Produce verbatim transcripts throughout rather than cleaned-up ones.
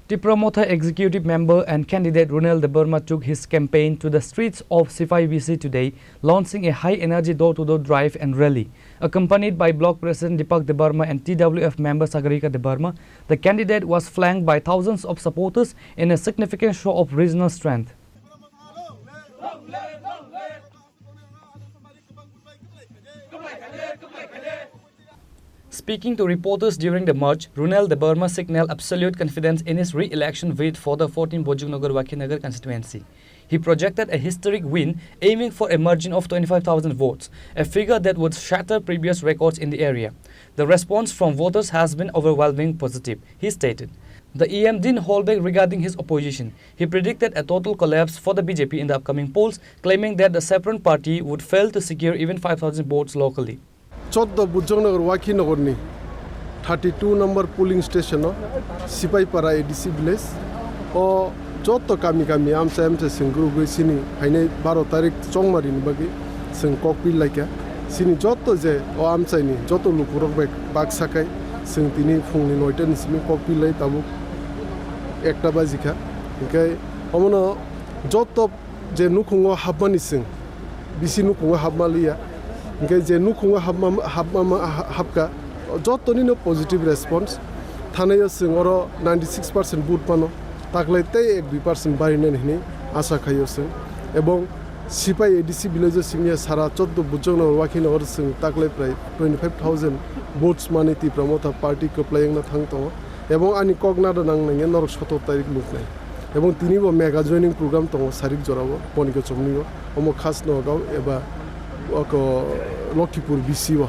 Tipra Motha executive member and candidate Runel Debbarma took his campaign to the streets of Sipai B C today, launching a high-energy door-to-door drive and rally. Accompanied by Block President Deepak Debbarma and T W F member Sagarika Debbarma, the candidate was flanked by thousands of supporters in a significant show of regional strength. Speaking to reporters during the march, Runel Debbarma signaled absolute confidence in his re-election bid for the fourteen Bojongnagar Wakhinagar constituency. He projected a historic win, aiming for a margin of twenty-five thousand votes, a figure that would shatter previous records in the area. The response from voters has been overwhelming positive, he stated. The E M didn't hold back regarding his opposition. He predicted a total collapse for the B J P in the upcoming polls, claiming that the Saffron party would fail to secure even five thousand votes locally. Choddo Bujongnagar Wakhinagarni thirty two number polling station o Sipaipara A D C village o jotto kami kami amchai amchai chwng gurugwi chini phainai baro tarik chongmarini bagwi chwng kokpil laikha. Chini jotto je o amchaini jotto lukurok bai baksa khai chwng tini phungni noita ni simi kokpil lai tabuk ekta bajikha. Hinkhe omono jotto je nukhungo hapmani chwng, bisi nukhungo hapma liya. Hinkhe je nukhungo hapma, hapma, ha-, hapkha, jottonino positive response. Thanaio chwng oro ninety six percent vote mano, taklai tei ek dui percent barinani hinwi asa khaio chwng. Ebong Sipai A D C village o simiya sara choddo Bujongnagar Wakhinagar chwng taklai prai twenty five thousand votes mani Tipra Motha party kwplai wngna thang tongo. Ebong ani kok nada nang nangya norok sotor tarik nuknai. Ebong tini bo mega joining program tongo sarik jorao, Boniko chomni o, omo khas Nogao eba oko Lokhipur B C o.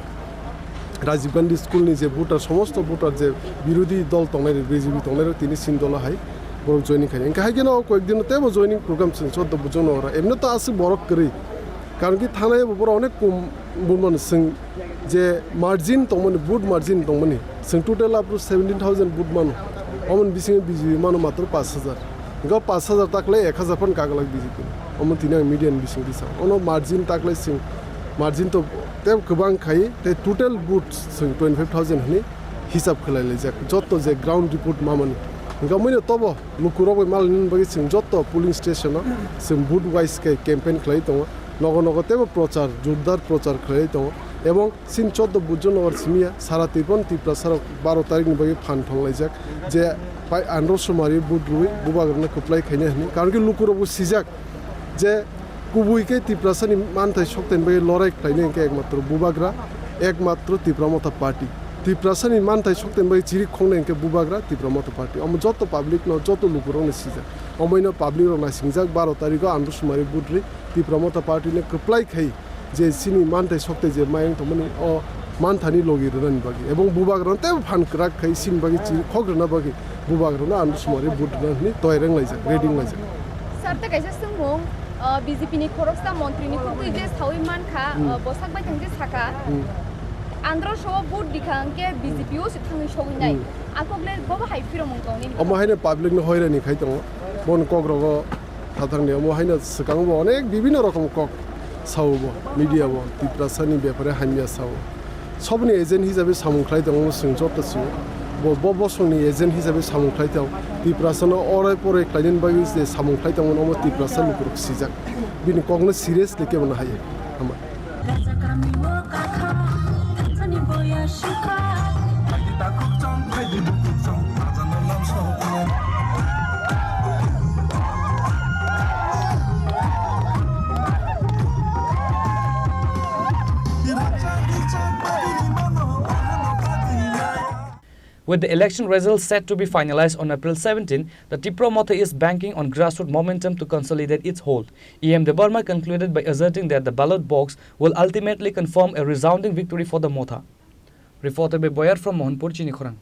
Rajiv Gandhi School ni je voter, somosto voter je birodhi dol tongnai rok, B J P tongnai rok tini sin dolo hai borok joining khai. Hinkhe hai kheno koyek din teibo joining program chwng choddo Bujongnagar o. Emno to aswk borok kwrwi. Karon ki thanai bo borok onek kom bumano chwng je margin tongmani, vote margin tongmani, chwng total up to seventeen thousand vote mano. Omoni bisingo B J P mano matro pash hajar. Hinkhe pash hajar taklai ek hajar phano kaglak B J P ni. Omo tini ang media ni bisingtwi sa. Ono margin taklai chwng, margin to tei kwbang khai, tei total vote chwng twenty five thousand hinwi hisab khlai laijak. Jotto je ground report mamani. Hinkhe omoino tobo lukurok bai malini bagwi chwng jotto polling station o chwng vote wise khe campaign khlai tongo. Nogo nogo teibo prochar, jordar prochar khlai tongo. Ebong chini choddo Bujongnagar simiya sara Tripura, Tiprasa rok baro tarik ni bagwi phan thanglaijak je pai andro sumari vote rwi bubagrano kwplai khaina hinwi. Karon ki lukurokbo sijak je kubui khe Tiprasani manthai sokthai bagwi lorai khlainai hinkhe ekmatro bubagra, ekmatro Tipra Motha party. Tiprasani manthai sokthai bagwi chiri khongnai hinkhe bubagra Tipra Motha party. Omo jotto public no, jotto lukurokno sijak. Omoino public rok naisingjak baro tarikh o andro sumari vote rwi Tipra Motha party no kwplai khai je chini manthai sokthai je mayang tongmani o manthani logi rwnani bagwi ebong bubagrano teibo phan kwrak khai chini bagwi chiri khok rwna bagwi bubagrano andro sumari vote rwna hinwi toyar wnglaijak, ready wnglaijak. Sir, tei kaisa swngmung, uh, B J P ni khoroksa montri ni khugwi je sawi mankha, hmm, uh, bwsak bai thang je sakha, hmm, andro so vote rikha hwnkhe B J P o se thangwi sogwi nai. Hmm. Akok le bobo hai phiromung tong nini. Omo haino public no hoirani khai tongo. Bon kok rogo Thathangni omo haino swkang bo onek bibinno rokom kok sao bo, media bo, Tiprasani bepare hamya sao. Sobni agent hisabe samung khlai tongo chwng joto sio. Bo, bo bosongni agent hisabe samung khlai tong. Tiprasano orai porai khlainani bagwi je samung khlai tongo omo Tiprasa lukurok sijak. Bini kokno seriously kebo no haiya. Hama. With the election results set to be finalized on April seventeen, the Tipra Motha is banking on grassroots momentum to consolidate its hold. E M Debbarma concluded by asserting that the ballot box will ultimately confirm a resounding victory for the Motha. Reporter by Boyar from Mohanpur, Chinikhorang.